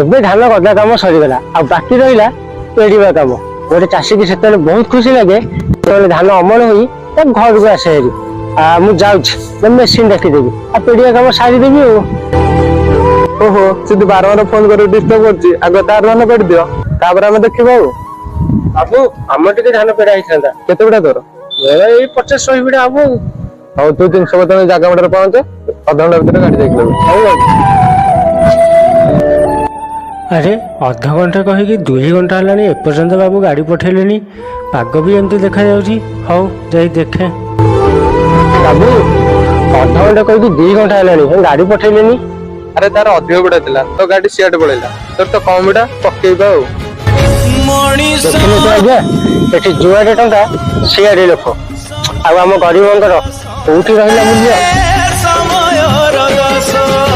ଏବେ ଧାନ ଗଦା କାମ ସରିଗଲା, ଆଉ ବାକି ରହିଲା ପେଡିବା କାମ। ଗୋଟେ ଚାଷୀକି ସେତେବେଳେ ବହୁତ ଖୁସି ଲାଗେ, ଯେତେବେଳେ ଧାନ ଅମଳ ହୋଇ ତା ଘରକୁ ଆସେ ହେରି। ମୁଁ ଯାଉଛି, ମୁଁ ମେସିନ ଡାକିଦେବି ଆଉ ପେଡିବା କାମ ସାରିଦେବି ଆଉ। ଓହୋ, ସିଧୁ ବାରମ୍ବାର ଫୋନ କରି ଡିଷ୍ଟର୍ବ କରୁଛି। ଆଗ ତାର ଧାନ ପେଡି ଦିଅ, ତାପରେ ଆମେ ଦେଖିବା ଆଉ। ବାବୁ, ଆମର ଟିକେ ଧାନ ପେଡା ହେଇଥାନ୍ତା। କେତେ ବିଡ଼ା ତୋର? ମୋର ଏଇ 50-100 ବିଡା ହବ ଆଉ। ହଉ, ତୁ ଜିନିଷ ପତ୍ର ଜାଗା ମୁଣ୍ଡରେ ପହଞ୍ଚ, ଅଧଘଣ୍ଟା ଭିତରେ ଗାଡି ଯାଇକି ନେବୁ। ହଉ ବାବୁ। ଆରେ, ଅଧଘଣ୍ଟା କହିକି 2 ଘଣ୍ଟା ହେଲାଣି, ଏପର୍ଯ୍ୟନ୍ତ ବାବୁ ଗାଡି ପଠେଇଲେନି। ପାଗ ବି ଏମିତି ଦେଖାଯାଉଛି। ହଉ, ଯାଇ ଦେଖେ। ବାବୁ, ଅଧଘଣ୍ଟା କହିକି 2 ଘଣ୍ଟା ହେଲାଣି, ଗାଡି ପଠେଇଲେନି। ଆରେ, ତାର ଅଧିକ ବିଡ଼ା ଥିଲା ତ ଗାଡି ସିଆଡେ ପଳେଇଲା। ତୋର ତ କମ ବିଡ଼ା, ପକେଇବା ଆଉ। ଦେଖିଲେ ତ ଆଜ୍ଞା, ଏଠି ଯୁଆଡେ ଟଙ୍କା ସିଆଡେ ଲୋକ, ଆଉ ଆମ ଗରିବଙ୍କର କୋଉଠି ରହିଲା ମୂଲ୍ୟ?